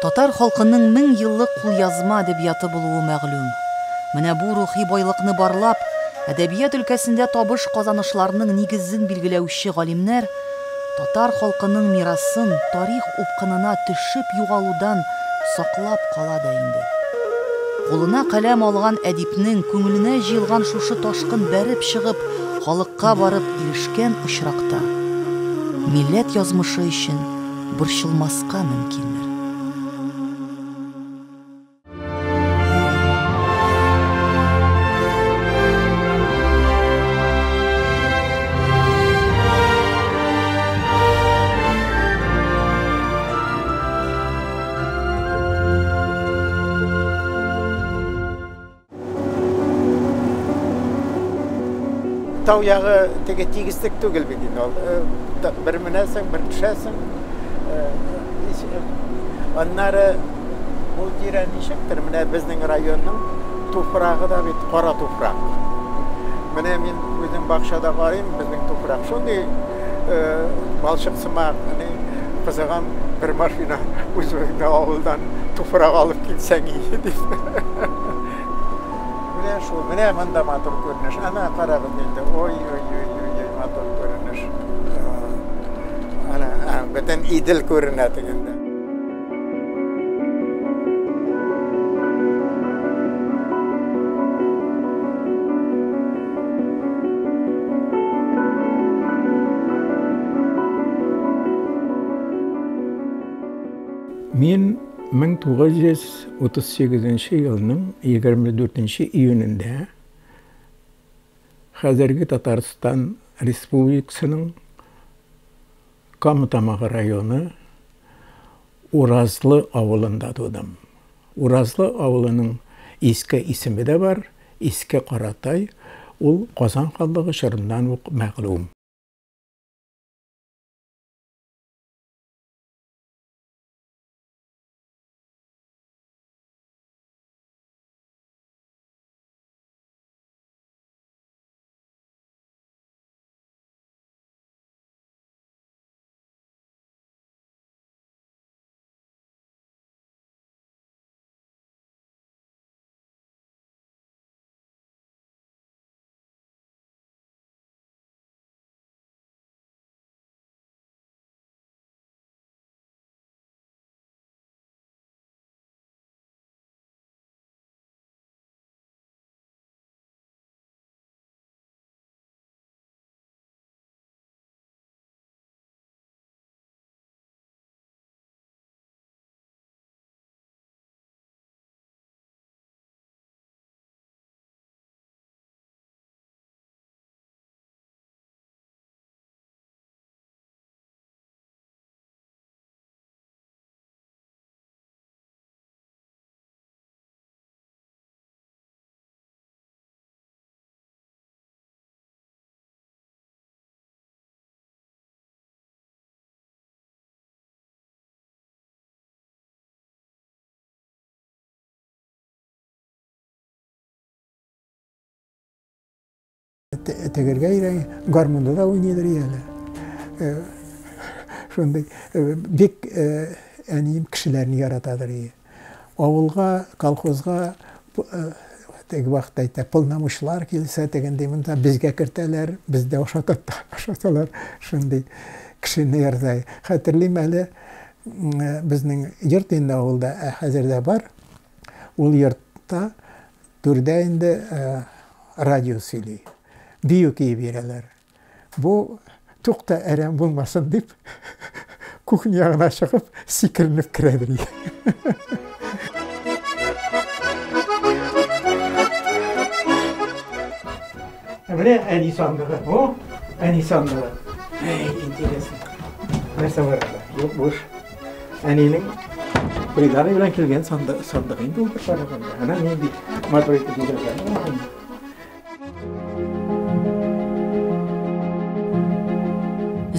Татар халкының 1000 еллык кулъязма әдәбияты булуы мәгълүм. Менә бу рухи байлыкны барлап, әдәбият өлкәсендә табыш-казанышларның нигезен билгеләүче галимнәр татар халкының мирасын тарих упкынына төшеп югалудан саклап кала да инде. Кулына каләм алган әдипнең күңеленә җыелган шушы ташкын бәреп чыгып, халыкка барып ирешкән очракта, милләт язмышы өчен борчылмаска мөмкиндер. Тау ягы теге тигезлек түгел бит инде ул. Бер менәсең, бер төшәсең. Аннары бу тирә ничектер, менә безнең районның туфрагы да бит кара туфрак. Менә мин үзем бакчада карыйм, безнең туфрак шундый балчык сымак, кызыгам бер машина үзебезнең авылдан туфрак алып килсәң иде дип. Менә шул, менә монда матур күренеш. Ана карагыз инде. Ой, ой, ой, ой, ой, матур күренеш. Ана, бөтен Идел күренә тегендә. Мин 1938 елның 24 июнендә хәзерге Татарстан Республикасының Кама Тамагы районы Уразлы авылында тудым. Уразлы авылының иске исеме дә бар, Иске Каратай, ул Казан ханлыгы чорыннан ук мәгълүм. Тегергә өйрән, гармунда да уйныйдыр әле. Шундый бик әнием кешеләрне яратадыр. Авылга, колхозга теге вакытта әйтә, полномочилар килсә, тегендей монда безгә кертәләр, бездә ашаталар. Шундый кешене ярата. Хәтерлим әле, безнең йорт инде авылда, ә хәзер дә бар. Ул йортта түрдә инде радио сөйли. Бию киеп йөрәләр. Бу тукта әрәм булмасын дип, кухня ягына чыгып, сикеренеп керәдер. Менә әни сандыгы. О, әни сандыгы. Әй, интересно. Нәрсә бар анда? Юк, буш. Әнинең бригада белән килгән сандык инде ул бер караганда. Әнә нинди матур итеп бизәлгән.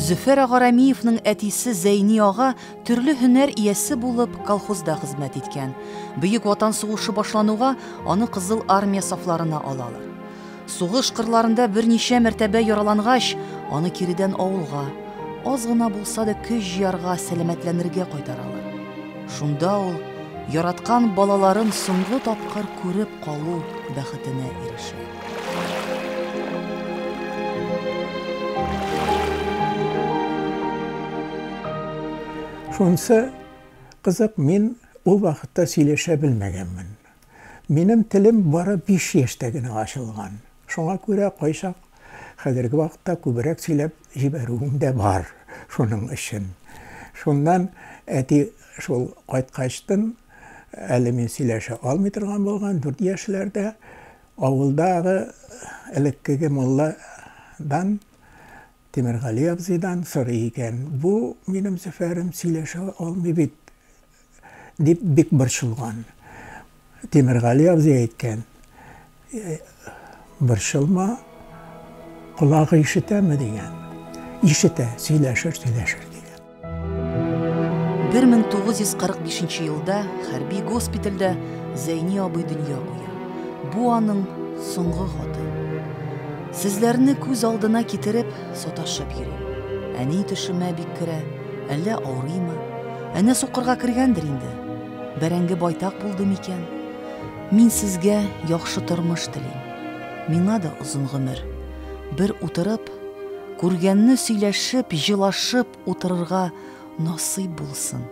Зөфәр ага Рәмиевның әтисе Зәйни ага төрле һөнәр иясе булып колхозда хезмәт иткән. Бөек Ватан сугышы башлануга аны Кызыл Армия сафларына алалар. Сугыш кырларында берничә мәртәбә яралангач, аны киредән авылга, аз гына булса да көч җыярга, сәламәтләнергә кайтаралар. Шунда ул яраткан балаларын соңгы тапкыр күреп калу бәхетенә ирешә. Шунысы кызык, мин ул вакытта сөйләшә белмәгәнмен. Минем телем бары 5 яшьтә генә ачылган. Шуңа күрә кайчак хәзерге вакытта күбрәк сөйләп җибәрүем дә бар шуның өчен. Шуннан әти шул кайткачтын, әле мин сөйләшә алмый торган булган, 4 яшьләрдә авылдагы элеккеге мулладан, Тимергали абзыйдан сорый икән, бу минем Зөфәрем сөйләшә алмый бит, дип бик борчылган. Тимергали абзый әйткән, борчылма, колагы ишетәме дигән. Ишетә, сөйләшер, сөйләшер дигән. 1945 елда хәрби госпитальдә Зәйни абый дөнья куя. Бу аның соңгы хаты. Сезләрне күз алдына китереп, саташып йөрим. Әни төшемә бик керә, әллә авырыймы? Әнә сукырга кергәндер инде. Бәрәңге байтак булды микән? Мин сезгә яхшы тормыш телим. Миңа да озын гомер. Бер утырып, күргәнне сөйләшеп, җылашып утырырга насыйп булсын.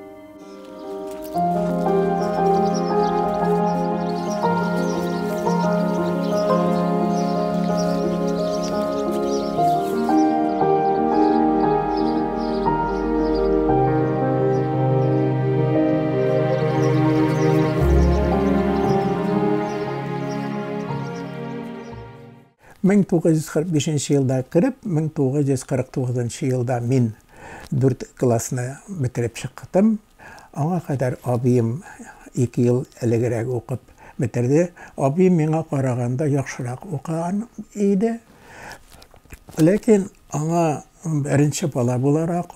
1945 елда кереп, 1949 елда мин 4 классны бетереп чыктым. Аңа кадәр абыем 2 ел элегрәк укып бетерде. Абыем миңа караганда яхшырак укыган иде. Ләкин аңа беренче бала буларак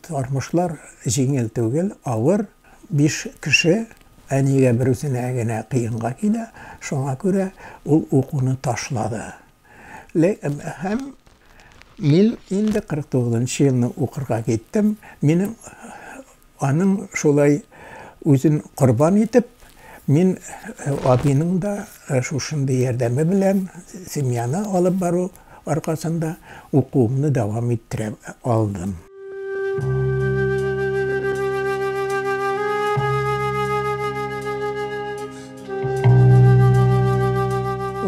тормышлар җиңел түгел, авыр. 5 кеше әнигә бер үзенә генә кыенга килә, шуңа күрә ул укуны ташлады. Һәм мин инде 49 елны укырга киттем. Минем аның шулай үзен корбан итеп, мин абыйның да шушындый ярдәме белән семьяны алып бару аркасында укуымны дәвам иттерә алдым.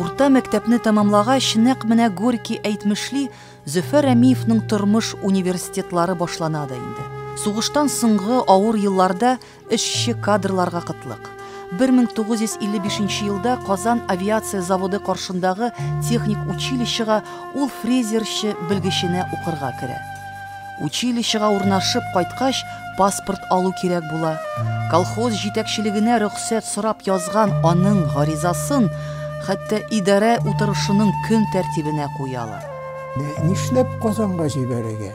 Урта мәктәпне тәмамлагач, нәкъ менә Горький әйтмешли, Зөфәр Рәмиевның тормыш университетлары башлана да инде. Сугыштан соңгы авыр елларда эшче кадрларга кытлык. 1955 елда Казан авиация заводы каршындагы техник училищега ул фрезерчы белгеченә укырга керә. Училищега урнашып кайткач, паспорт алу кирәк була. Колхоз җитәкчелегенә рөхсәт сорап язган аның гаризасын хәтта идарә утырышының көн тәртибенә куялар. Нишләп Казанга җибәрергә?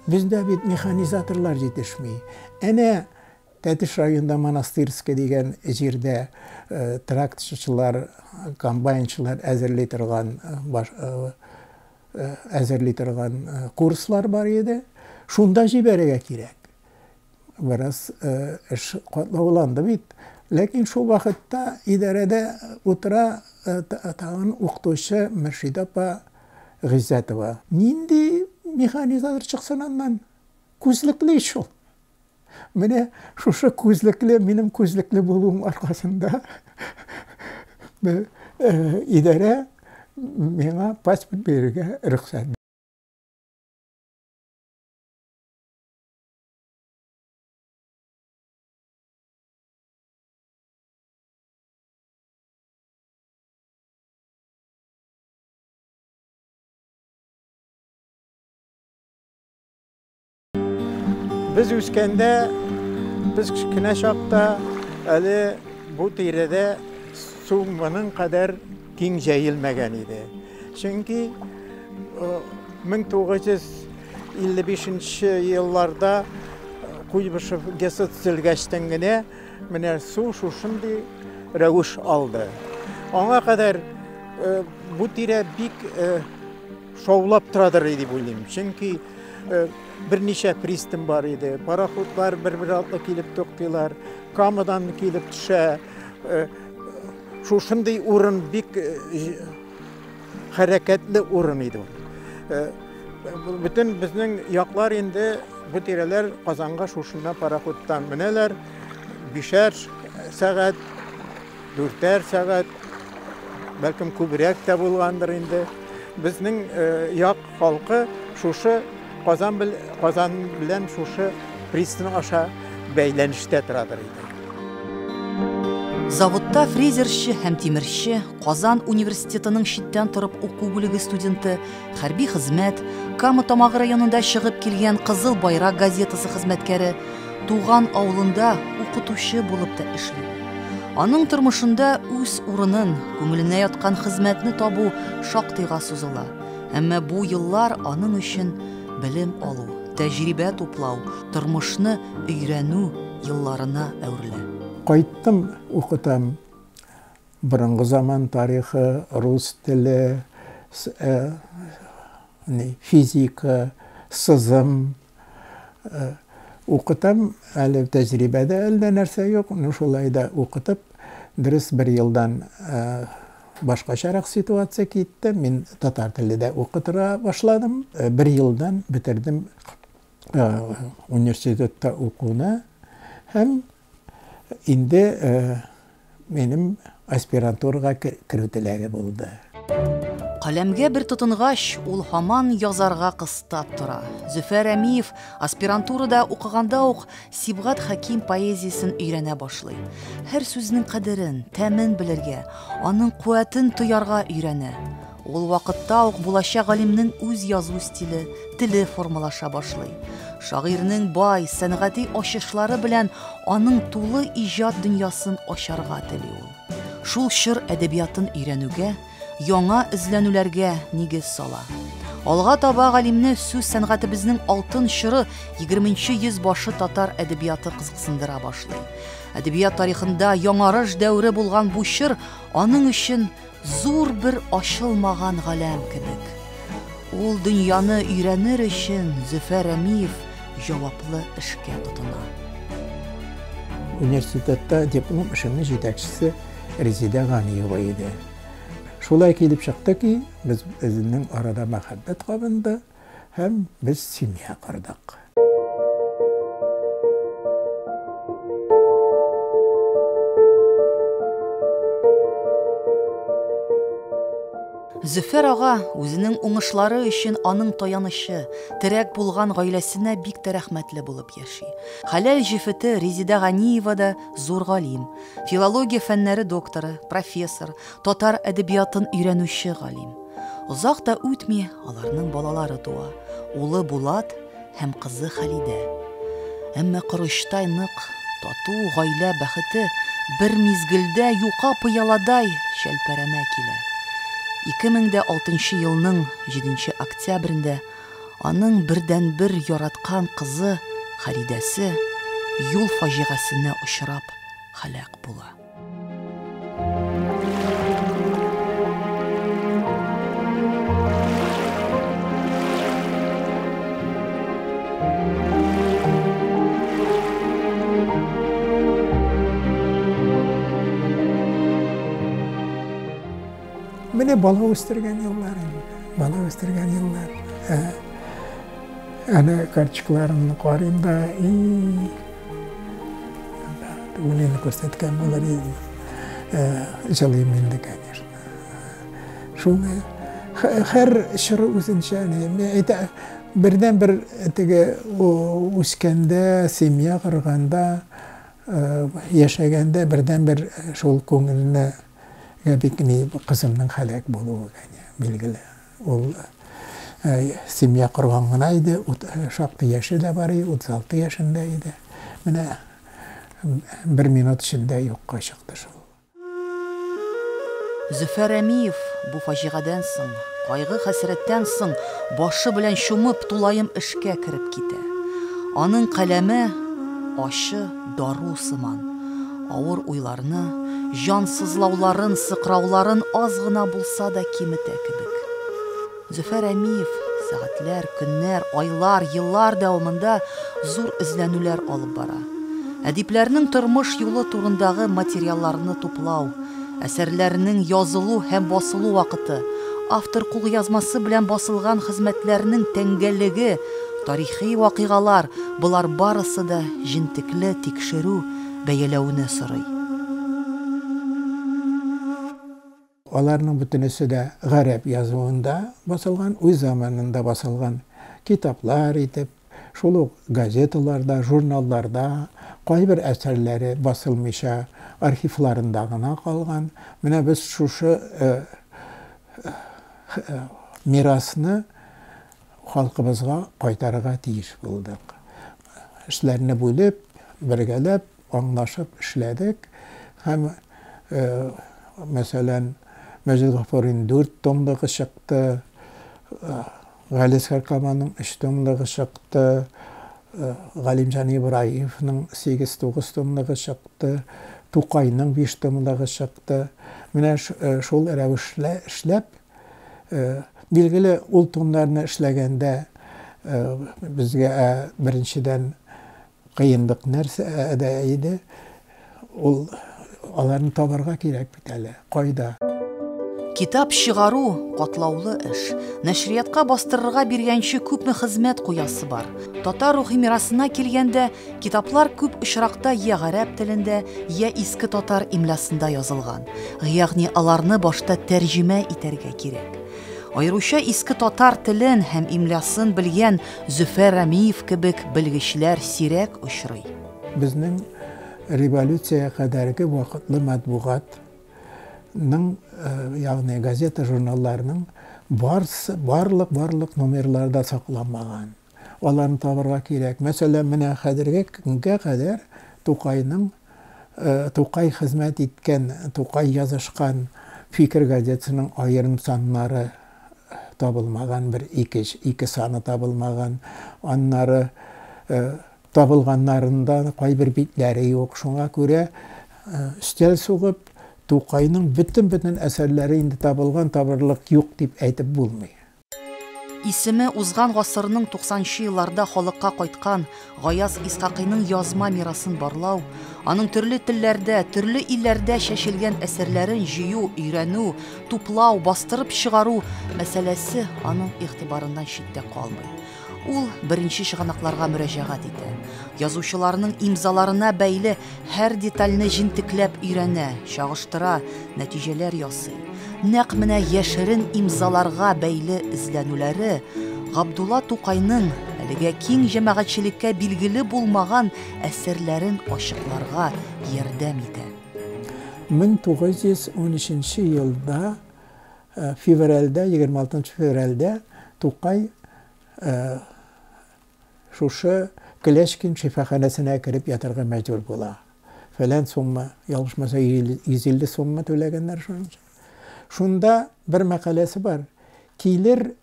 Бездә бит механизаторлар җитешми. Әнә Тәтеш районында Монастырский дигән җирдә тракторчылар, комбайнчылар әзерли торган әзерли торган курслар бар иде. Шунда җибәрергә кирәк. Бераз эш катлауланды бит. Ләкин шул вакытта идарәдә утыра тагын укытучы Мөршидә апа Гыйззәтова. Нинди механизатор чыксын аннан? Күзлекле ич ул. Менә шушы күзлекле, минем күзлекле булуым аркасында идарә миңа паспорт бирергә рөхсәт. Без үскәндә, без кечкенә чакта әле бу тирәдә су моның кадәр киң җәелмәгән иде. Чөнки 1955 елларда Куйбышев ГЭСы төзелгәчтән генә менә су шушындый рәвеш алды. Аңа кадәр бу тирә бик шаулап торадыр дип уйлыйм. Чөнки Берничә пристань бар иде. Пароходлар бер-бер артлы килеп туктыйлар. Камадан килеп төшә. Шушындый урын бик хәрәкәтле урын иде ул. Бөтен безнең яклар инде бу тирәләр Казанга шушында пароходтан менәләр. Бишәр сәгать, дүртәр сәгать, бәлкем күбрәк тә булгандыр инде. Безнең як халкы шушы Казан, Казан белән шушы пристань аша бәйләнештә торадыр иде. Заводта фрезерчы һәм тимерче, Казан университетының читтән торып уку бүлеге студенты, хәрби хезмәт, Кама Тамагы районында чыгып килгән Кызыл байрак газетасы хезмәткәре, туган авылында укытучы булып та эшли. Аның тормышында үз урынын, күңеленә яткан хезмәтне табу шактыйга сузыла. Әмма бу еллар аның өчен белем алу, тәҗрибә туплау, тормышны өйрәнү елларына әверелә. Кайттым, укытам. Борынгы заман тарихы, рус теле, физика, сызым. Укытам, әле тәҗрибәдә әллә нәрсә юк, ну шулай да укытып, дөрес бер елдан башкачарак ситуация китте. Мин татар теле дә укытыра башладым. Бер елдан бетердем университетта укуны һәм инде минем аспирантурага керү теләге булды. Каләмгә бер тотынгач, ул һаман язарга кыстап тора. Зөфәр Рәмиев аспирантурада укыганда ук Сибгат Хәким поэзиясен өйрәнә башлый. Һәр сүзнең кадерен, тәмен белергә, аның куәтен тоярга өйрәнә. Ул вакытта ук булачак галимнең үз язу стиле, теле формалаша башлый. Шагыйрьнең бай, сәнгати ачышлары белән аның тулы иҗат дөньясын ачарга тели ул. Шул чор әдәбиятын өйрәнүгә, яңа эзләнүләргә нигез сала. Алга таба галимне сүз сәнгатебезнең алтын чоры 20 йөз башы татар әдәбияты кызыксындыра башлый. Әдәбият тарихында яңарыш дәвере булган бу чор аның өчен зур бер ачылмаган галәм кебек. Ул дөньяны өйрәнер өчен Зөфәр Рәмиев җаваплы эшкә тотына. Университетта диплом эшемнең җитәкчесе Резидә Ганиева иде. Шулай килеп чыкты ки, без безнең арада мәхәббәт кабынды һәм без семья кордык. Зөфәр ага үзенең уңышлары өчен аның таянычы, терәк булган гаиләсенә бик тә рәхмәтле булып яши. Хәләл җефете Резидә Ганиева да зур галим, филология фәннәре докторы, профессор, татар әдәбиятын өйрәнүче галим. Озак та үтми, аларның балалары туа. Улы Булат һәм кызы Халидә. Әмма корычтай нык, тату гаилә бәхете бер мизгелдә юка пыяладай чәлпәрәмә килә. 2006 елның 7 октябрендә аның бердәнбер яраткан кызы Халидәсе юл фаҗигасенә очрап һәлак була. Менә бала үстергән еллар инде. Бала үстергән еллар. Әнә карточкаларымны карыйм да, и үләне күрсәткән булыр идем. Җылыйм инде, конечно. Шуны һәр чоры үзенчә, мин әйтә, бердән-бер теге үскәндә, семья корганда, яшәгәндә бердән-бер шул күңелне бик ни кызымның һәлак булуы, билгеле. Ул семья корган гына иде, шактый яше дә бар иде, 36 яшендә иде. Менә бер минут эчендә юкка чыкты шул. Зөфәр Рәмиев бу фаҗигадән соң, кайгы-хәсрәттән соң башы белән чумып тулаем эшкә кереп китә. Аның каләме ачы дару сыман. Авыр уйларны, җан сызлауларын, сыкрауларын аз гына булса да киметә кебек. Зөфәр Рәмиев Сәгатьләр, көннәр, айлар, еллар дәвамында зур эзләнүләр алып бара. Әдипләрнең тормыш юлы турындагы материалларны туплау, әсәрләренең язылу һәм басылу вакыты, автор кулъязмасы белән басылган хезмәтләрнең тәңгәллеге, тарихи вакыйгалар, болар барысы да җентекле тикшерү, бәяләүне сорый. Аларның бөтенесе дә гарәп язуында басылган, үз заманында басылган китаплар итеп, шул ук газеталарда, журналларда кайбер әсәрләре басылмыйча архивларында гына калган. Менә без шушы мирасны халкыбызга кайтарырга тиеш булдык. Эшләрне бүлеп, бергәләп, аңлашып эшләдек һәм, мәсәлән, Мәҗит Гафуриның дүрт томлыгы чыкты, Галиәсгар Камалның өч томлыгы чыкты, Галимҗан Ибраевның сигез-тугыз томлыгы чыкты, Тукайның биш томлыгы чыкты. Менә шул рәвешле эшләп, билгеле, ул томнарны эшләгәндә безгә беренчедән Кыенлык нәрсәдә иде? Ул аларны табарга кирәк бит әле. Кайда? Китап чыгару, катлаулы эш. Нәшриятка бастырырга биргәнче күпме хезмәт куясы бар. Татар рухи мирасына килгәндә, китаплар күп очракта я гарәп телендә, я иске татар имлясында язылган. Ягъни аларны башта тәрҗемә итәргә кирәк. Аеруча иске татар телен һәм имлясын белгән Зөфәр Рәмиев кебек белгечләр сирәк очрый. Безнең революциягә кадәрге вакытлы матбугат ның, ягъни газета-журналларның барсы, барлык, барлык номерлары да сакланмаган. Аларны табарга кирәк. Мәсәлән, менә хәзерге көнгә кадәр Тукайның, Тукай хезмәт иткән, Тукай язышкан Фикер газетасының аерым саннары табылмаган, бер ике, ике саны табылмаган. Аннары табылганнарында кайбер битләре юк. Шуңа күрә өстәл сугып, Тукайның бөтен-бөтен әсәрләре инде табылган, табырлык юк дип әйтеп булмый. Исеме узган гасырның 90 нчы елларда халыкка кайткан Гаяз Исхакыйның язма мирасын барлау, аның төрле телләрдә, төрле илләрдә чәчелгән әсәрләрен җыю, өйрәнү, туплау, бастырып чыгару мәсьәләсе аның игътибарыннан читтә калмый. Ул беренче чыганакларга мөрәҗәгать итә. Язучыларның имзаларына бәйле һәр детальне җентекләп өйрәнә, чагыштыра, нәтиҗәләр ясый. Нәкъ менә яшерен имзаларга бәйле эзләнүләре Габдулла Тукайның әлегә киң җәмәгатьчелеккә билгеле булмаган әсәрләрен ачыкларга ярдәм итә. 1913 елда февральдә, 26 февральдә Тукай шушы Клячкин шифаханәсенә кереп ятарга мәҗбүр була. Фәлән сумма, ялгышмаса, 150 сумма түләгәннәр шуның өчен. Шунда бер мәкаләсе бар. Килер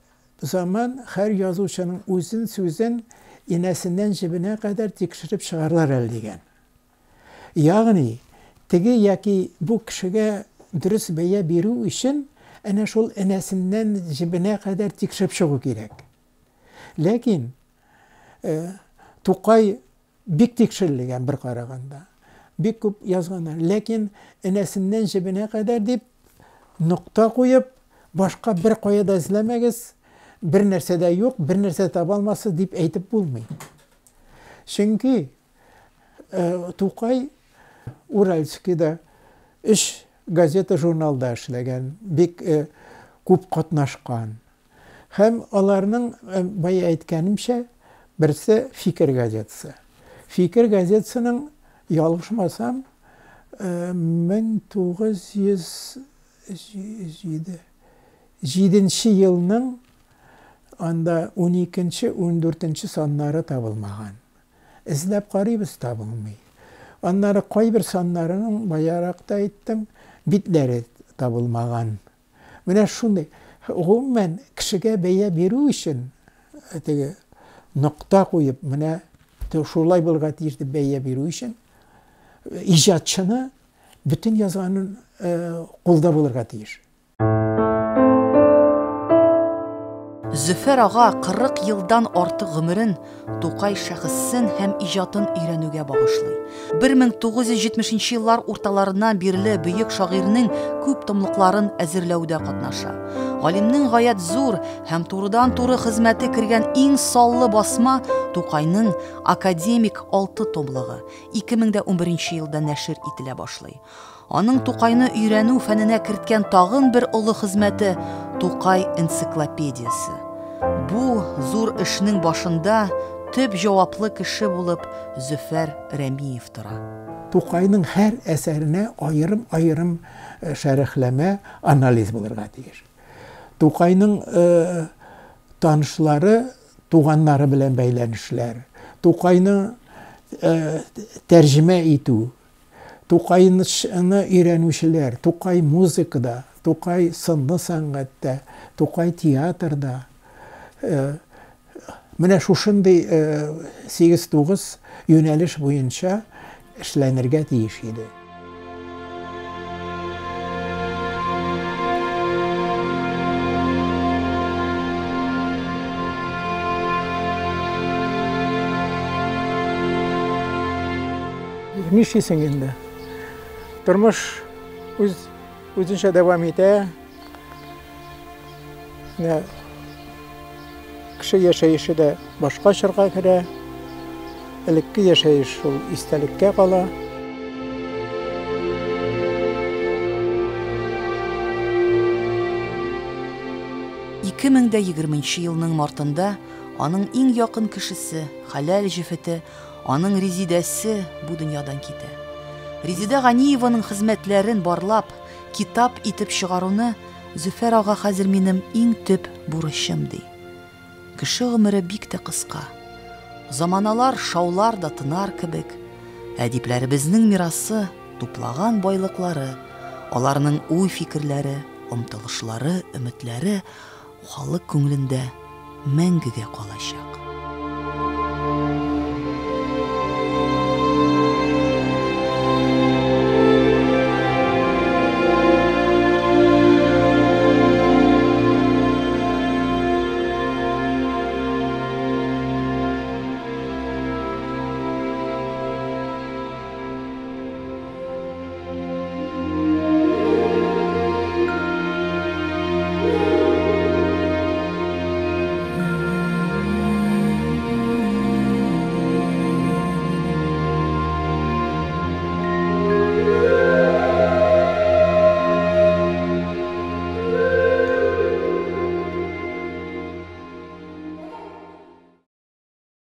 заман һәр язучының үзен сүзен инәсеннән җебенә кадәр тикшереп чыгарлар әле дигән. Ягъни, теге яки бу кешегә дөрес бәя бирү өчен әнә шул энәсеннән җебенә кадәр тикшереп чыгу кирәк. Ләкин Тукай бик тикшерелгән бер караганда. Бик күп язганнар. Ләкин энәсеннән җебенә кадәр дип нокта куеп, башка бер кая да эзләмәгез, бер нәрсә дә юк, бер нәрсә таба алмассыз дип әйтеп булмый. Чөнки Тукай Уральскида өч газета-журналда эшләгән, бик күп катнашкан. Һәм аларның, бая әйткәнемчә, берсе Фикер газетасы. Фикер газетасының, ялгышмасам, 1907 җиденче елның анда уникенче, ундүртенче саннары табылмаган. Эзләп карыйбыз, табылмый. Аннары кайбер саннарының, баярак та әйттем, битләре табылмаган. Менә шундый. Гомумән, кешегә бәя бирү өчен теге нокта куеп, менә шулай булырга тиеш дип бәя бирү өчен иҗатчыны бөтен язганын кулда булырга тиеш. Зөфәр ага 40 елдан артык гомерен Тукай шәхесен һәм иҗатын өйрәнүгә багышлый. 1970 нче еллар урталарыннан бирле бөек шагыйрьнең күп томлыкларын әзерләүдә катнаша. Галимнең гаять зур һәм турыдан-туры хезмәте кергән иң саллы басма Тукайның академик алты томлыгы 2011 елда нәшер ителә башлый. Аның Тукайны өйрәнү фәненә керткән тагын бер олы хезмәте Тукай энциклопедиясе. Бу зур эшнең башында төп җаваплы кеше булып Зөфәр Рәмиев тора. Тукайның һәр әсәренә аерым-аерым шәрехләмә, анализ булырга тиеш. Тукайның танышлары, туганнары белән бәйләнешләр, Тукайны тәрҗемә итү, Тукайны өйрәнүчеләр, Тукай музыкада, Тукай сынлы сәнгатьтә, Тукай театрда. Менә шушындый 8-9 юнәлеш буенча эшләнергә тиеш иде. Нишлисең инде? Тормыш үз үзенчә дәвам итә. Менә кеше яшәеше дә башка чорга керә. Элекке яшәеш шул истәлеккә кала. 2020 елның мартында аның иң якын кешесе, хәләл җефете Аның Резидәсе бу дөньядан китә. Резидә Ганиеваның хезмәтләрен барлап, китап итеп чыгаруны Зөфәр ага хәзер минем иң төп бурычым, ди. Кеше гомере бик тә кыска. Заманалар шаулар да тынар кебек, әдипләребезнең мирасы, туплаган байлыклары, аларның уй-фикерләре, омтылышлары, өметләре халык күңелендә мәңгегә калачак.